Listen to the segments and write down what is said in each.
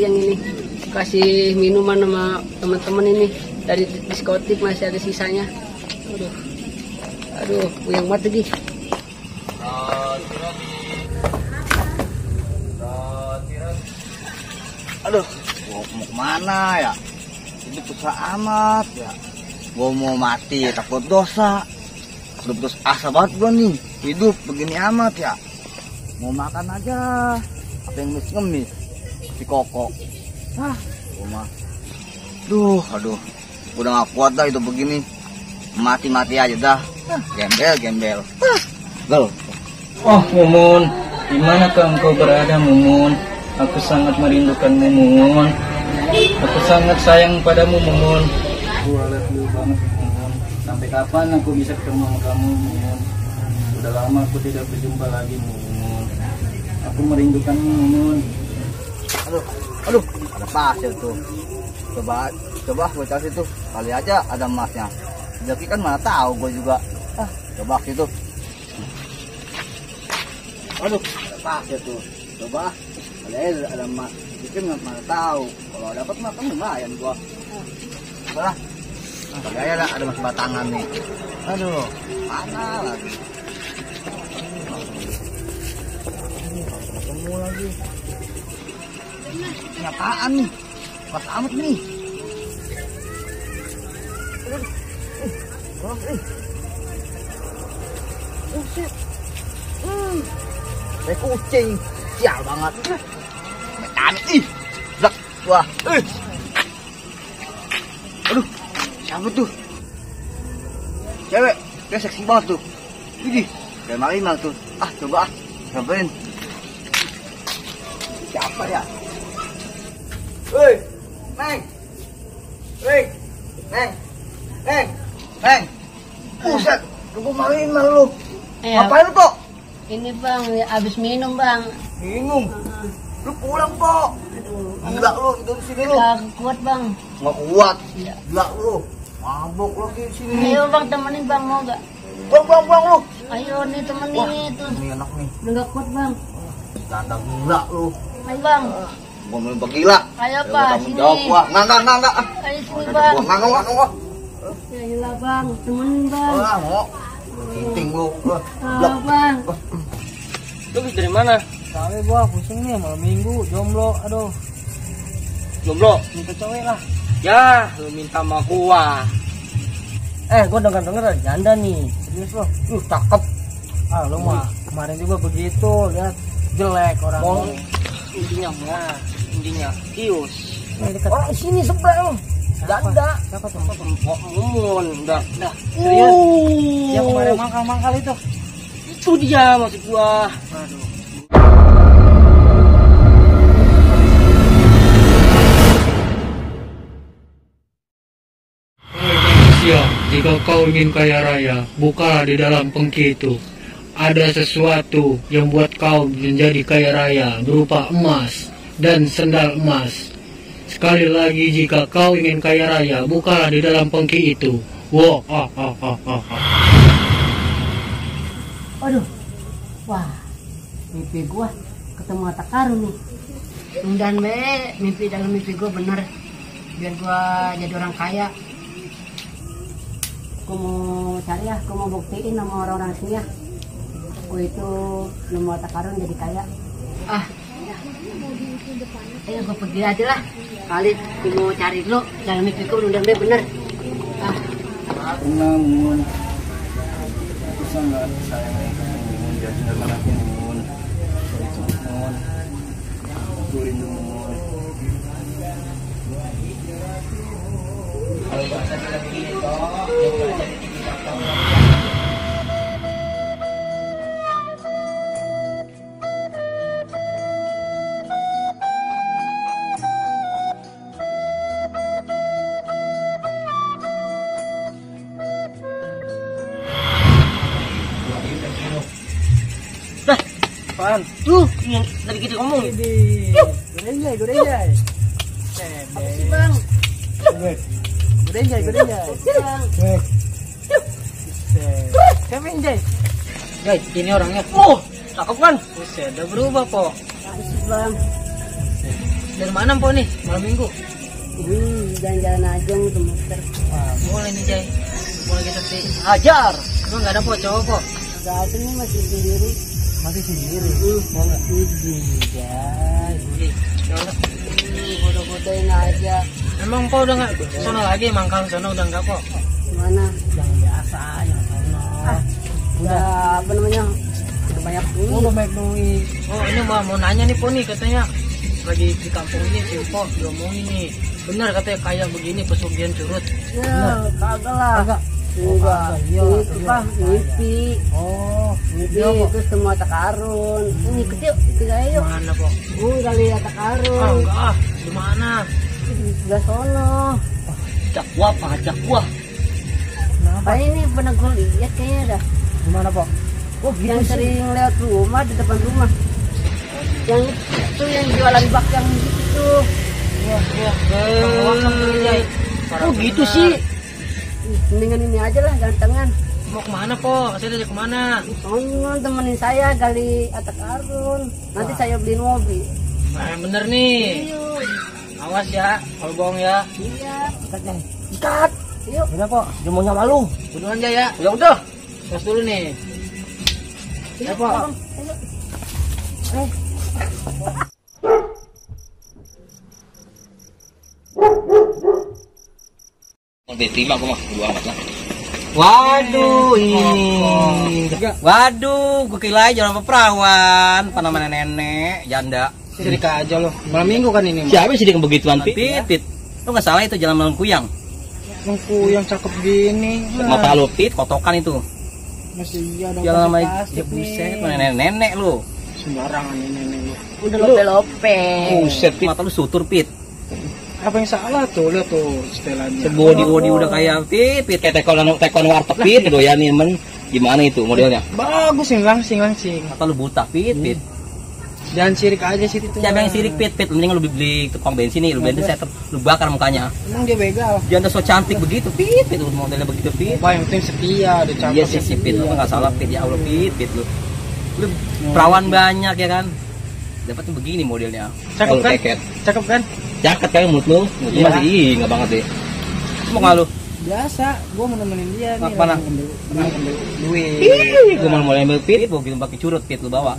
yang ini kasih minuman sama teman-teman ini dari diskotik, masih ada sisanya. Aduh, yang banget lagi. Aduh, gua mau kemana ya? Ini susah amat ya. Gua mau mati takut dosa. Udah putus asa banget gua nih. Hidup begini amat ya. Mau makan aja apa yang ngemis-ngemis si Koko. Gua mah. Aduh. Udah gak kuat dah itu begini. Mati-mati aja dah. Gembel. Gel. Oh, Mumun, dimanakah engkau berada, Mumun? Aku sangat merindukanmu, Mumun. Aku sangat sayang padamu, Mumun. Aku rindu banget, Mumun. Sampai kapan aku bisa ketemu sama kamu, Mumun? Udah lama aku tidak berjumpa lagi, Mumun. Aku merindukanmu, Mumun. Aduh, ada pasir tuh. Coba gue cari situ. Kali aja ada emasnya. Jadi kan mana tahu gue juga. Coba situ. Aduh, ada pasir tuh. Coba kali aja ada emas. Jadi mana tahu. Kalau dapat mah kan lumayan gua. Lah. Kali aja ada emas batangan nih. Aduh, mana lagi? Ketemu lagi. Ini apaan nih? Pas amat nih. Kayak kucing. Sial banget. Amit ih. Zak. Wah. Aduh. Siapa tuh? Cewek. Dia seksi banget tuh. Widih. Kayak marimar tuh. Coba samperin. Siapa ya? Woi, Neng. Buset, lu marimar lu. Ngapain lu, Pok? Ini Bang, habis minum Bang. Minum? Lu pulang, Pok. Gila lu, dari sini lu. Gak kuat Bang. Nggak kuat? Iya. Gila lu. Mabok lagi di sini. Ayo Bang, temenin Bang, mau gak? Buang lu. Ayo nih temenin itu. Ini enak nih. Udah gak kuat Bang. Tanda gila lu. Ayo Bang. Gua mau gila. Ayo Pak, sini. Jawab gua. Enggak. Ayo sini Bang. Enggak. Ayolah Bang, temenin Bang. Mau. Penting lu. Bang. Lu habis dari mana? Kami gua pusing nih malam minggu, jomblo. Aduh. Jomblo? Minta cewek lah. Ya, lu minta sama gua. Gua denger janda nih. Serius lo. Cakep. Lu mah kemarin juga begitu, lihat jelek orang. Intinya kius. Orang sini sebelah lo. Janda. Siapa tuh? Mumun. Udah. Serius. Yang kemarin mangkal itu. Itu dia maksud gua. Aduh. Manusia, jika kau ingin kaya raya, bukalah di dalam pengki itu. Ada sesuatu yang buat kau menjadi kaya raya berupa emas dan sendal emas. Sekali lagi, jika kau ingin kaya raya, bukalah di dalam pengki itu. Aduh. Wah. Mimpi gua ketemu harta karun nih. Mudah-mudahan dalam mimpi gua bener. Biar gua jadi orang kaya. Gua mau cari ya, gua mau buktiin sama orang-orang sini ya. Gua itu nemu harta karun jadi kaya. Ayo gua pergi aja lah. Kali gua mau cari dulu dalam mimpi gua mudah-mudahan bener. Pernah Mumun. Aku sangat sayang sama Mumun. Jangan tinggalkan aku Mumun. Mumun. Aku rindu Mumun. Kalau bahasa kita begini toh, yang belajar di TV Kakak. Apaan? Tuh, yang tadi kita ngomong. Gorenjay. Apa sih Bang? Gorenjay. Siapa yang jay? Guys, ini orangnya. Cakep kan? Buset, udah berubah, Po. Apa sih Bang? Dari mana po nih malam minggu? Jalan-jalan aja muter-muter. Wah, boleh nih Jay. Boleh kita sih. Ajar. Emang nggak ada po cowok po? Gak ada nih, masih sendiri. Masih sendiri. Mau nggak? Jai. Ya udah. Bodoh-bodohin aja. Emang po udah nggak sono lagi? Mangkal sono udah nggak po? Gimana? Yang biasa, yang sono. Udah apa namanya? Udah banyak duit. Udah banyak duit. Oh ini mau nanya nih po nih katanya lagi di kampung ini si po diomongin nih. Benar katanya kayak begini pesugihan curut. Ya, kagak lah. Kagak. Enggak. Iya, Itu Pak, mimpi. Oh, Mimpi itu semua tak karun. Ini kecil, tiga ayo. mana po? Kali tak Ah karun. enggak ah, di mana? Sudah sono. Cakwa apa cakwa? Pak ini pernah gue lihat kayaknya dah. Gimana po? Oh, yang sering lewat rumah di depan rumah. Yang itu yang jualan bak yang gitu. Wah, oh gitu sih. Mendingan ini aja lah, gantengan. Mau kemana po? Saya ajak kemana? Soalnya temenin saya gali atak karun. Nanti saya beliin mobil. Nah, yang bener nih. Yuk. Awas ya, kalau bohong ya. Iya. Ikatnya. Ikat. Yuk. Udah po, dia mau nyama lu. Duluan aja ya. Ya udah. Tos dulu nih. Ya po. Diterima aku mah dua amat lah. Waduh, ini. Waduh, gue kira aja orang perawan, panama nenek, janda. Cerita aja lo. Malam minggu kan ini. Siapa sih dia begituan Pit. Lo nggak salah itu jalan malam kuyang. Yang cakep gini. Mata lo Pit, kotokan itu. Masih iya dong. Jalan sama plastik ya buset, nenek lo. Sembarangan ini lu. Udah lope-lope. Buset, Pit. Mata lo sutur Pit. Apa yang salah tuh? Lihat tuh setelannya. Sebodi udah kayak Pit, kayak tekon warteg Pit, doyanin men. Gimana itu modelnya? Bagus sih langsing. Mata lo buta Pit. Jangan sirik aja sih itu. Siapa yang sirik Pit? Mending lu beli tukang bensin nih, lu bensin saya lu bakar mukanya. Emang dia begal. Jangan so cantik begitu Pit, modelnya begitu Pit. Apa yang penting setia, udah cakep. Iya sih Pit, lu nggak salah Pit, ya Allah Pit lu. Lu perawan banyak ya kan? Dapatnya begini modelnya. Cakep kan? Keket. Cakep kan? Jaket kayak mulut lu, Iya. masih nggak banget deh. Mau nggak lu? Biasa, gua mau nemenin dia nih. Mana? Ngambil duit. Gue mau mulai ambil Pit, mau bikin pakai curut Pit lu bawa.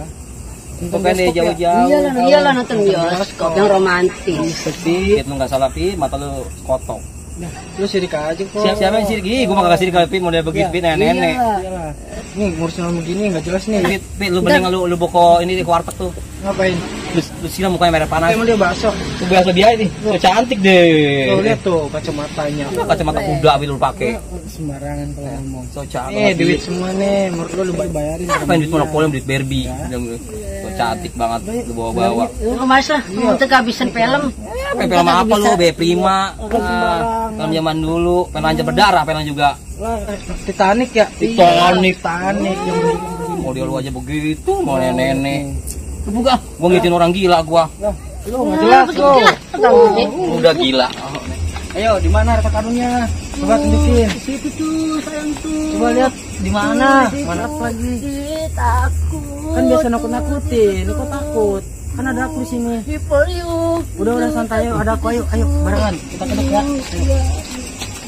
Bukan deh jauh-jauh. Iyalah nonton bioskop yang romantis. Pit lu nggak salah Pit, mata lu kotok. Nah, lu sirik aja kok. Siapa yang sirik? Ih, gue mah kagak sirik kalau Pit model begitu Pit nenek. Iyalah. Nih ngurusin orang begini nggak jelas nih. Pit, lu mending lu boko ini di warteg tuh. Ngapain? Lu siram mukanya merah panas. Emang dia bakso. Lu biasa dia ini. Lu cantik deh. Tuh lihat tuh kacamatanya. Kacamata kuda lu pakai. Sembarangan kalau ngomong. So cantik. Duit semua nih, menurut lu bayarin. Apa yang duit monopoli duit Barbie. So cantik banget lu bawa-bawa. Lu masa untuk kehabisan film. Film apa lu? B Prima. Film zaman dulu, film aja berdarah, film juga. Wah, Titanic ya? Titanic. Titanic yang Model lu aja begitu, mau nenek. Buka, gua ngitin orang gila gua. lu nggak jelas lo. Udah gila. Ayo, di mana harta karunnya? Coba tunjukin. Situ tuh sayang tuh. Coba lihat di mana? Mana lagi? Takut. Kan biasa nakut-nakutin, lu kok takut? Kan ada aku di sini. Hiperiuk. Udah santai, ayo, ada aku, ayo barengan kita kedek ya.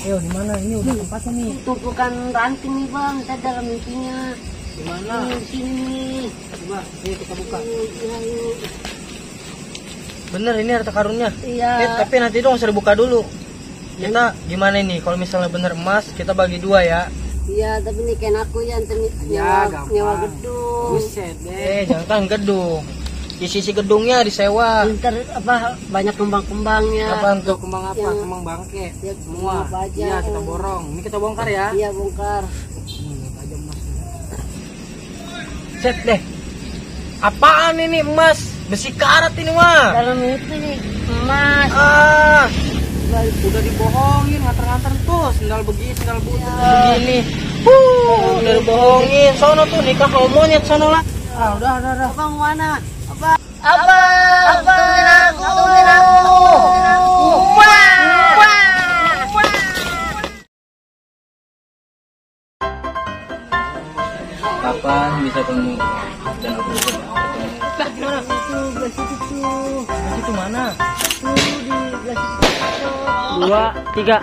Ayo, di mana ini udah tempatnya nih? Itu bukan ranting nih bang, saya dalam mimpinya. Di mana? Di sini. Coba, ayo kita buka. Iya. Bener ini harta karunnya. Iya. Tapi nanti dong saya buka dulu. Kita gimana ini? Kalau misalnya bener emas, kita bagi dua ya. Iya, tapi nih kayak aku ya, gampang. nyewa gedung. Buset deh, jangan kan gedung. Di sisi gedungnya disewa. Ntar apa banyak kembang-kembangnya. Apa untuk kembang apa? Yang- Kembang bangke. Ya, Semua. apa aja. Iya, kita borong. Ini kita bongkar ya. Iya bongkar. Set deh. Apaan ini emas? Besi karat ini mah. Dalam itu nih emas. Ah, udah dibohongin nganter-nganter tuh, sendal begini, sendal begini. Udah dibohongin. Sono tuh nikah kalau monyet sono lah. Ah, udah. Abang mana? Abang. Tungguin aku. Kapan bisa ketemu dan aku bisa ketemu Lah, gimana? Itu gelas itu tuh. Gelas itu mana? Tuh di gelas itu. 2, 3.